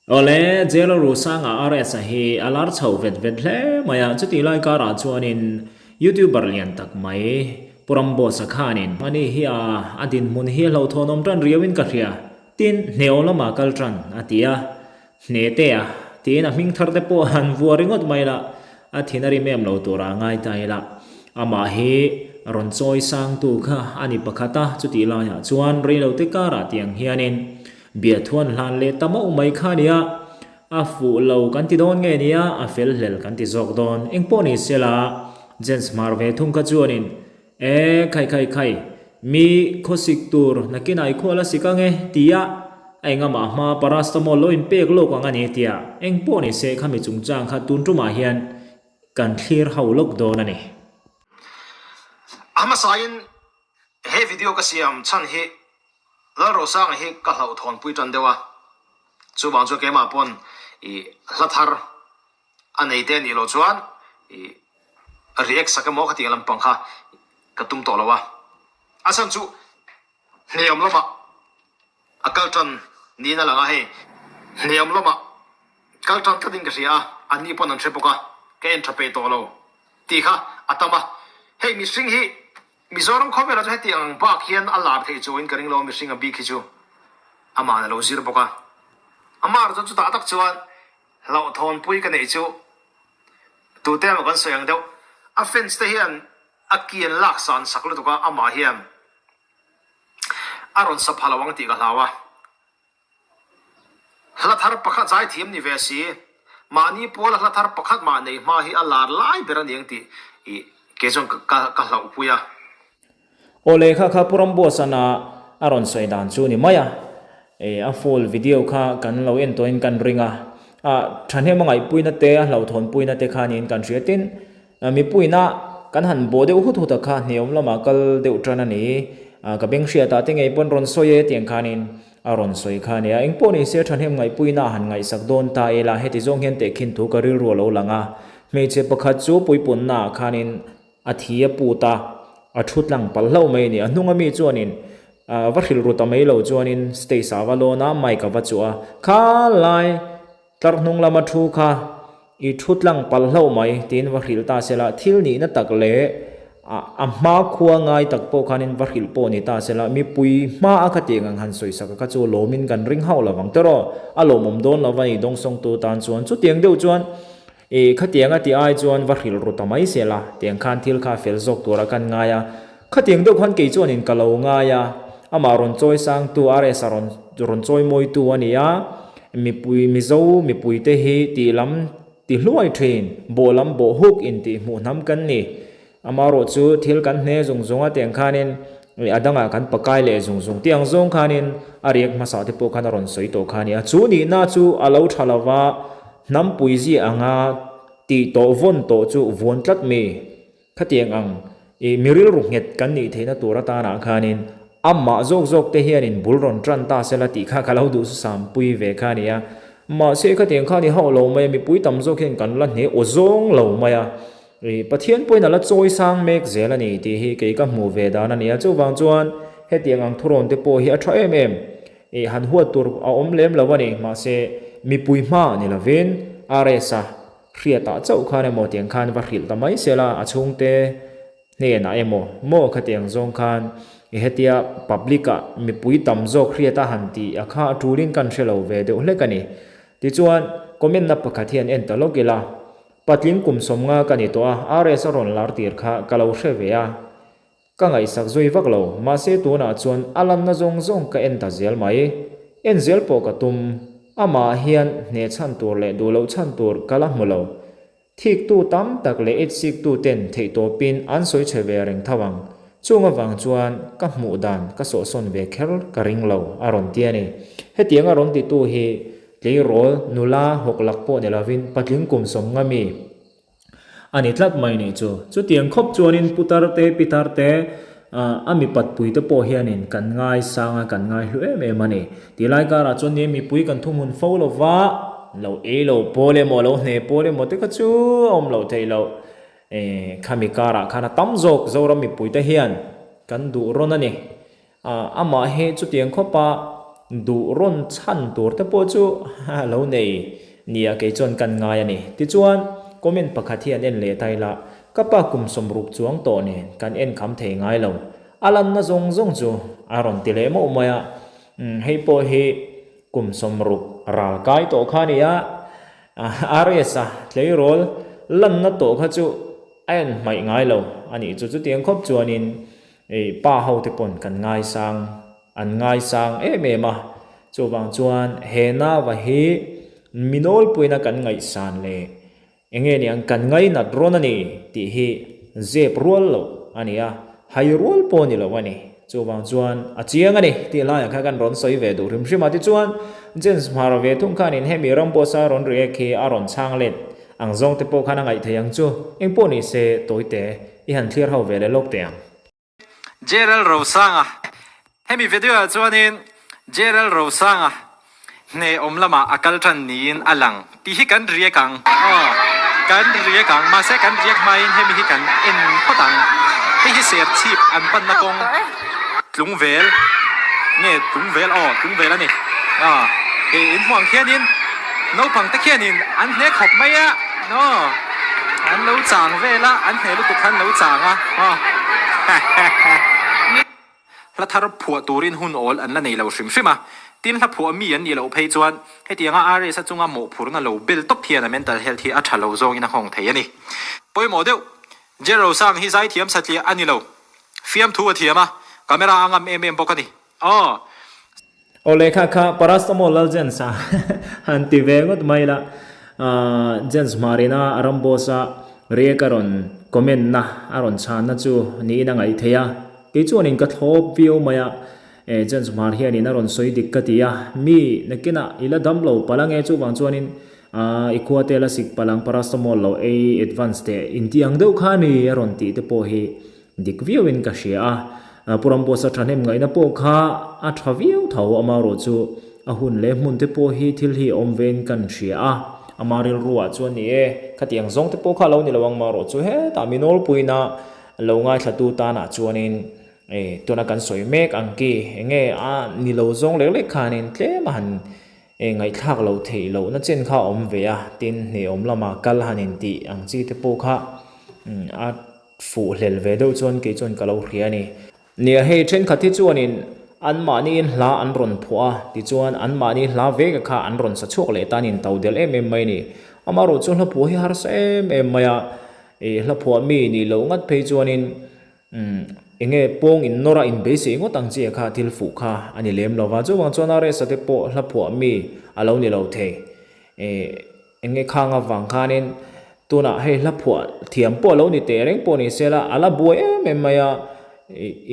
Awle, Jail Rusanga RS-a hi a lar chho vet vet hle mai a, chutih lai karah chuanin YouTuber lian tak mai Pu Ramboss-a khanin ani hi a a dinhmun hi a hlauhthawnawm tan riauin ka hria, tin hneaw lamah kal tan a ti a, hne te a tiin a hming thar te pawh han vua ringawt mai la, a thin a rim em lo tura ngai ta ila, amah hi rawn chawi sangtu kha a ni pakhat a, chutih laiah chuan reilote karah tiang hianin Biathuan hlan leh ta mauh mai kha nia, a fuh lo kan ti dawn nge nia, a fel hlel kan ti zawk dawn. Eng pawh ni sela, Jens hmar ve thung kha chuanin, E, khai khai khai, mi khawsik tur nakinah i khual a sik ang e, tia a engamah hma paracetamol lo inpek lawk ang a ni tia, eng pawh ni se khami chungchang kha tun tumah hian kan thlir ho lawk dawn a ni. A hmasain he video ka siam chhan hi Lalrosanga hi ka hlauhthawnpui tan deuh a, chuvang chuan keimah pawn i hla thar a nei te anih loh chuan i react sak emaw ka tih lampang kha ka tum tawh lo a, a chhan chu hneawm lamah a kal tan niin a lang a, hei hneawm lamah kal tan tlatin ka hria a, anni pawn an hre bawk a, ka en tha peih tawh lo tih kha a tam a, hei mihring hi Mizoram khawvelah chu heti ang bak hian a lar theih chuangin ka ring lo a, mihring a bik hi chu amah a lo zir bawk a. Amah chuan chutah tak chuan hlauhthawnpui ka neih chu tute emaw kan sawi ang deuh, a fans te hian a ki an lak san sak lutuk a, amah hian a rawn sa pha lo ang tih ka hlau a. Hla thar pakhat zaithiam ni ve si, mahni pawla hla thar pakhat mah nei hma hi a lar lai ber a ni ang tih i kei chuan ka ka hlauhpui a. Aw lehkha kha Pu Rambuasana a rawn sawi dan chu ni mai a, e a full video kha kan lo en tawhin kan ring a, a thahnem a ngaihpuina te a hlauhthawnpuina te kha niin kan hria tin, Mipuiina kan han bawh deuh hut hut a kha hneawm lamah kal deuh tan a ni. Ka beng hriatah te ngei pawn rawn sawi e tiang khanin a rawn sawi kha a nia. Engpawh ni se thahnem ngaihpuiina a han ngaihsak dawn ta ila heti zawng hian tehkhin thu ka rilru a lo lang a. Hmeichhe pakhat chu puipunna ah khanin a thi a put a, a thu tlang palh hlauh mai a ni. A hnunga mi chuanin va hrilh ru ta mai lo chuanin stage ah va lawn a, mic a va chuh a, Khalai! Tlar hnung lama thu kha i thu tlang palh hlauh mai tiin va hrilh ta sela, thil nihna tak leh a hma khua ngai tak pawh khanin va hrilh pawh ni ta sela, mipui hma a khatiang ang han sawisak a kha chu lawmin kan ring hauh lo vang tawh rawh, a lawmawm dawn lo va ni dawngsawngtu tan chuan chutiang deuh chuan i khatiang a tih ai chuan va hrilh ru ta mai sela, tiang khan thil kha fel zawk tura kan ngai a, khatiang deuh khan kei chuanin ka lo ngai a, amah rawn chawi sangtu RS a rawn rawn chawi mawitu a ni a. Mipui Mizo mipuite hi tih lam ti hluai thin, bawh lam bawh huk in tih hmuh hnam kan ni. Amaherawh chu thil kan hne zung zung a tiang khanin a dangah kan pakai leh zung zung tiang zawng khanin a riak hmasa te pawh khan a rawn sawi tawh kha a ni a. Chu nihna chu a lo tha lova hnampui zia anga tih tawh vawn tawh chu vuan tlat mi. Khatiang ang i mi rilru nghet kan nih theihna tur atanah khanin amah zawk zawk te hianin bul rawn tan ta sela tih kha ka lo duh sampui ve kha a ni a. Mahse khatiang kha ni hauh lo mai a, mipui tam zawk hian kan la hne aw zawng lo mai a. I Pathian pawhin a la chawi sang mek zel a ni tih hi kei ka hmuh ve dan a ni a. Chuvang chuan hetiang ang thurawn te pawh hi a tha em em. I han huat tur a awm lem lo a ni. Mahse mipui hma ni lovin RS-a Hriatah chauh khan emaw tiang khan va hrilh ta mai sela, a chhungte hnenah emaw maw khatiang zawng khan i hetia public ah mipui tam zawk hriat a han tih a kha a tulin kan hre lo ve deuh hlek a ni. Tichuan, comment na pakhat hian en ta lawk ila, Patling kum 50 ka ni tawh a, RS a rawn lar tir kha ka lo hre ve a, Ka ngaihsak zui vak lo, mahse tunah chuan a lanna zawng zawng ka en ta zel mai. En zel pawh ka tum, amah hian hne chhan tur leh duh loh chhan tur ka la hmu lo. Thiktu tam tak leh itsik tu ten theihtawpin an sawi chhe ve reng tho ang. Chung avang chuan ka hmuh dan ka sawhsawn ve kher ka ring lo, a rawn ti a ni. Hetiang a rawn titu hi tleirawl nula hawklak pawh ni lovin patling kum 50 mi. A ni tlat mai nih chu. Chutiang khawp chuanin putar te, pitar te, a mipatpui te pawh hianin kan ngai sang a, kan ngai hlu em em a ni. Tih lai karah chuan ni mipui kan thuhmun fo lo va, lo ei lo pawl emaw, lo hne pawl emaw te kha chu a awm loh theih loh. Khami karah khan a tam zawk Zoram mipui te hian kan duh rawn a ni. Amah hi chutiang khawpa duh rawn chhan tur te pawh chu a lo nei nia kei chuan kan ngai a ni. Tichuan, comment pakhat hi an en leh ta ila, ka pa kum 60 chuang tawh nen kan en kham thei ngai lo, a lanna zawng zawng chu a rawn ti leh mauh mai a, hei pawh hi kum 60 ral kai tawh kha a ni a, RS-a tleirawl lanna tawh kha chu a en hmaih ngai lo a nih chu. Chutiang khawp chuanin pa ho te pawn kan ngaisang, an ngaisang em em a. Chuvang chuan he nava hi mi nawlpuina kan ngaihsan leh Enge niang kan ngainat rawn a ni tih hi zep rual loh a ni a, hai rual pawh ni lo a ni. Chuvang chuan a chiang a ni tih laiah khan kan rawn sawi ve duh hrim hrim a. Tichuan James Hmara ve thung khanin hemi Rambosa rawn react hi a rawn chhang let ang zawng te pawh khan a ngaih thei ang chu. Eng pawh ni se tawite i han thlir ho ve leh lawk teh ang. Jerald Rosanga, Hemi video ah chuanin Jerald Rosanga hne awm lamah a kal tan niin a lang tih hi kan riak ang. Aw, kan riak ang. Mahse kan riak hmain hemi hi kan en phawt ang. Hei hi Serchhip an panna kawng Tlungvel nge Tlungvel aw Tlungvel a ni. Aw, hei in hmuh ang khianin naupang te khianin an hne khawp mai a. Aw. An lo chang vel a, an hne lutuk khan lo chang a, aw. Hla thar phuah turin hun awl an la nei lo hrim hrim a, tin hla phuah mi an nih loh phei chuan hetianga RS a chunga mawhphurna lo bel tawp hian a mental health hi a tha lo zawngin a nghawng thei a ni. Pawimawh deuh, Jero Sang hi zaithiam satliah a ni lo, fiamthu a thiam a, camera a ngam em em bawk a ni. Aw. Aw lehkha kha Parastamol Lal Jens a han ti ve ngawt mai la, Jens Hmarina Ramboss a react a rawn comment na a rawn chhan na chu niin a ngaih theih a, kei chuanin ka thlawp viau mai a, Jens Hmar hianin a rawn sawi dik ka ti a, mi nakinah i la dam lo palh ange chuvang chuanin i khua te la sik palh ang Parastamol lo ei advance teh inti ang deuh kha a ni a rawn tih te pawh hi Dik viauin ka hria a, Pu Rambosa thahnem ngaihna pawh kha a tha viau tho, amaherawh chu a hun leh hmun te pawh hi thil hi awm vein kan hria a, ama rilruah chuan ni e, khatiang zawng te pawh kha lo ni lo ang, amaherawh chu hetah mi nawlpuina lo ngaithlatu tanah chuanin e tuna kan sawi mek ang ki enge a ni lo zawng lek lek khanin tlem a han e ngaihthlak loh theih lohna chen kha a awm ve a, tin hneawm lama kal han intih ang chi te pawh kha a. Fuh hlel ve deuh chuan kei chuan ka lo hria a ni. Nia hei thenkhat hi chuanin anmahniin hla an rawn phuah a, tichuan anmahni hla vek a kha an rawn sa chhuak leh tan in to del em em mai a ni. Amaherawh chu hla phuah hi harsa em em mai a, ih hla phuah mi nih loh ngat phei chuanin umm eng nge pawng in nawr a in beisei ngawt ang chi a kha thil fuh kha a ni lem lo va. Chuvang chuan RS-a te pawh hla phuah mi a lo ni lo thei. Ih. Eng nge khang avang khanin tunah hei hla phuah thiam pawh a lo ni teh reng pawh ni se la, a la buai em em mai a,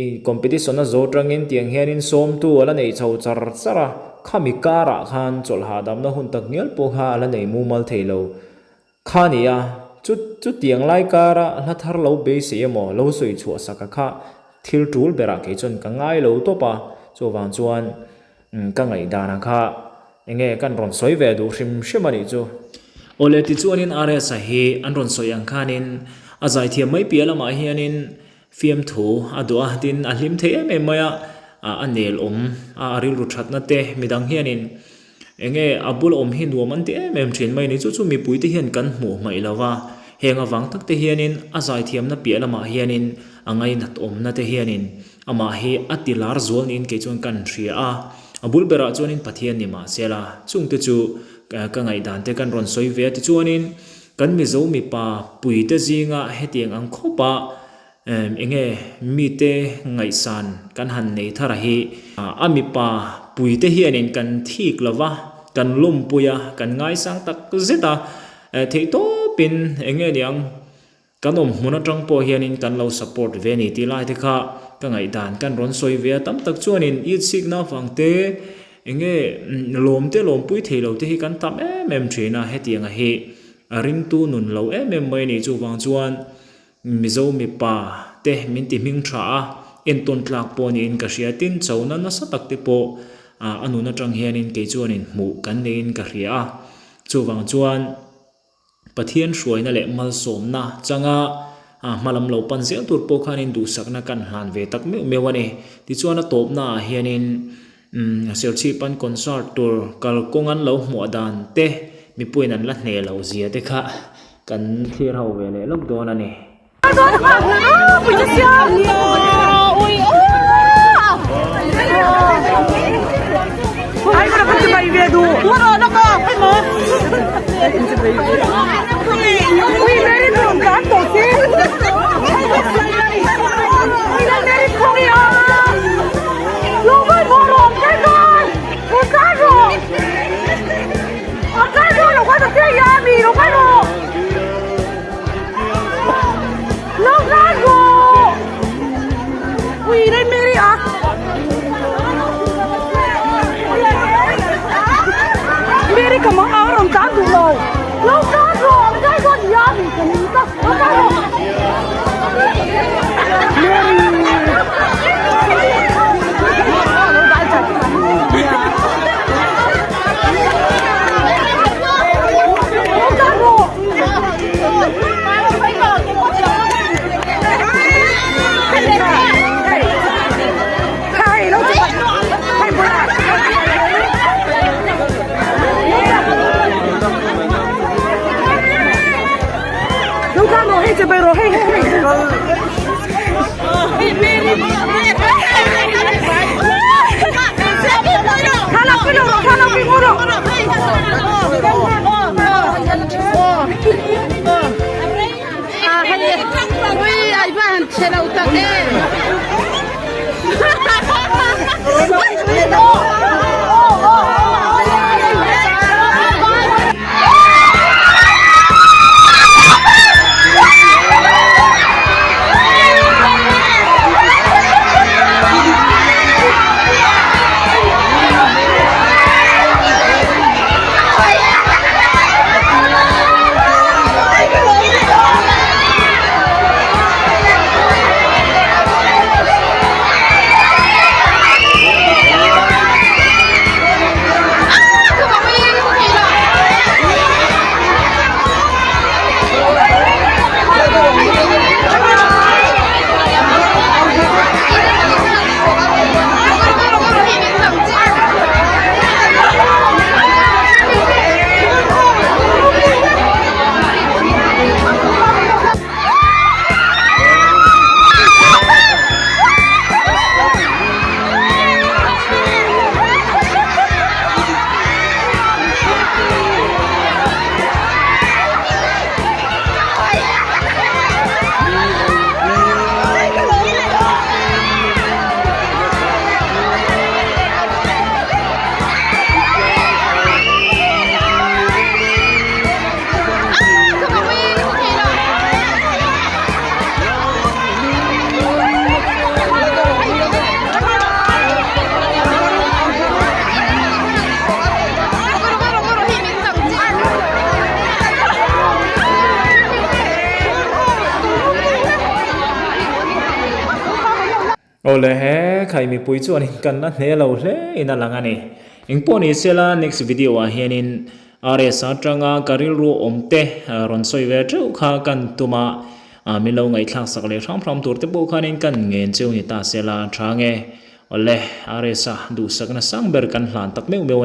ih competition a zo tangin tiang hianin sawmtu a la nei chho char char a, khami karah khan chawlh hahdamna hun tak ngial pawh kha a la nei mumal thei lo kha a ni a, chu chutiang lai kara hla thar lo beisei emaw lo sawi chhuah sak a kha thil tul berah kei chuan ka ngai lo tawp a, chuvang chuan Ka ngaihdanah kha enge kan rawn sawi ve duh hrim hrim a nih chu. Awle tichuanin RS-a hi an rawn sawi ang khanin a zaithiam mai piah lamah hianin fiamthu a duh a, tin a hlim thei em em mai a, a nel awm a, a rilru thatna te midang hianin enge a bula awm hi nuam an ti em em thin mai a ni. Chu chu mipuite hian kan hmuh hmaih lo va, heng avang tak te hianin a zaithiamna piah lamah hianin a ngainat awmna te hianin Amah hi a ti lar zual niin kei chuan kan hria a, a bul berah chuanin Pathian ni mah se la, chungte chu ka ngaihdan te kan rawn sawi ve a, tichuanin kan Mizo mipa puite zinga hetiang ang khawpa enge mite ngaihsan kan han nei thar a hi a mipa puite hianin kan thik lo va, kan lawmpui a, kan ngaisang tak zet a, theihtawpin enge niang Kan awm hmun atang pawh hianin kan lo support ve a ni tih lai te kha ka ngaihdan kan rawn sawi ve a, tam tak chuanin itsikna avang te enge lawm te lawmpui thei lo te hi kan tam em em thin a, hetianga hi a ringtu nun lo em em mai a ni. Chuvang chuan Mizo mipa te min ti hming tha a, entawn tlak pawh niin ka hria, tin chona nasa tak te pawh a nun atang hianin kei chuanin hmuh kan neiin ka hria a, chuvang chuan. Pathian hruaina leh malsawmna changa hmalam lo pan zel tur pawh khanin duhsakna kan hlan ve tak meuh meuh a ni. Tichuan a tawpnaah hianin Umm Serchhip an concert tur kalkawng an lo hmuah dan te mipuiin an la hneh loh zia te kha kan thlir ho ve leh lawk dawn a ni. Awle he khai mipui chuan in kan la hne lo hle in a lang a ni. Engpawh ni sela next video ah hianin RS atanga ka rilru awm te rawn sawi ve teuh kha kan tum a, min lo ngaihthlak sak leh hram hram tur te pawh khanin kan ngen cheu ni ta sela tha nge. Awle RS a duhsakna sang ber kan hlan tak meuh meuh a ni.